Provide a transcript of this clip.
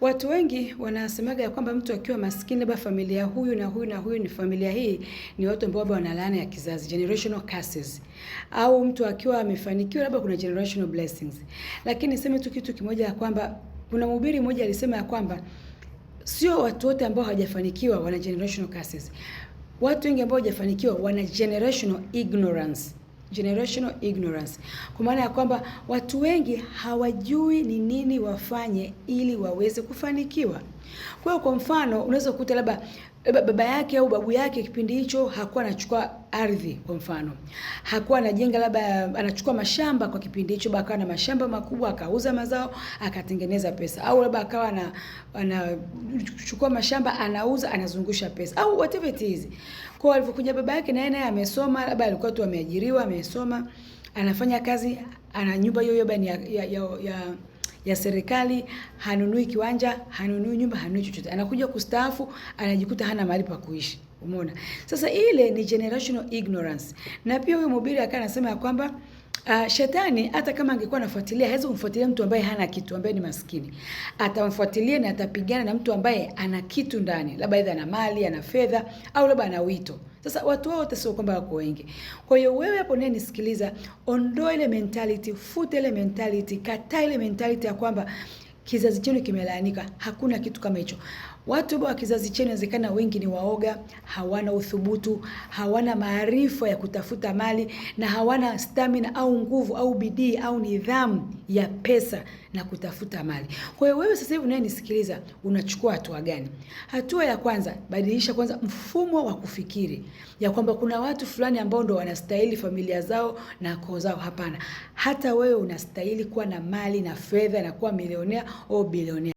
Watu wengi wanasemaga ya kwamba mtu akiwa maskini, labda familia huyu na huyu na huyu ni familia hii, ni watu ambao labda wana laana ya kizazi, generational curses, au mtu akiwa amefanikiwa, labda kuna generational blessings. Lakini niseme tu kitu kimoja ya kwamba kuna mhubiri mmoja alisema ya kwamba sio watu wote ambao hawajafanikiwa wana generational curses. Watu wengi ambao hawajafanikiwa wana generational ignorance. Generational ignorance, kwa maana ya kwamba watu wengi hawajui ni nini wafanye ili waweze kufanikiwa. Kwa hiyo, kwa mfano, unaweza kukuta labda baba yake au babu yake kipindi hicho hakuwa anachukua ardhi, kwa mfano, hakuwa anajenga, labda anachukua mashamba kwa kipindi hicho, akawa na mashamba makubwa, akauza mazao, akatengeneza pesa, au labda akawa anachukua mashamba, anauza, anazungusha pesa, au whatever it is. Kwa alivyokuja baba yake na yeye naye amesoma, labda alikuwa tu ameajiriwa, amesoma, anafanya kazi, ana nyumba hiyo hiyo ni ya serikali, hanunui kiwanja, hanunui nyumba, hanunui chochote. Anakuja kustaafu, anajikuta hana mahali pa kuishi. Umeona? Sasa ile ni generational ignorance. Na pia huyo mhubiri akawa anasema ya kwamba shetani hata kama angekuwa anafuatilia, hawezi kumfuatilia mtu ambaye hana kitu, ambaye ni maskini. Atamfuatilia na atapigana na mtu ambaye ana kitu ndani, labda aidha ana mali, ana fedha au labda ana wito. Sasa watu wote sio kwamba wako wengi. Kwa hiyo wewe hapo unayenisikiliza, ondoa ile mentality, futa ile mentality, kataa ile mentality ya kwamba kizazi chenu kimelaanika. Hakuna kitu kama hicho. Watu wa kizazi chenu inawezekana wengi ni waoga, hawana uthubutu, hawana maarifa ya kutafuta mali na hawana stamina au nguvu au bidii au nidhamu ya pesa na kutafuta mali. Kwa hiyo wewe sasa hivi unayenisikiliza, unachukua hatua gani? Hatua ya kwanza, badilisha kwanza mfumo wa kufikiri ya kwamba kuna watu fulani ambao ndo wanastahili familia zao na koo zao. Hapana, hata wewe unastahili kuwa na mali na fedha na kuwa milionea au bilionea.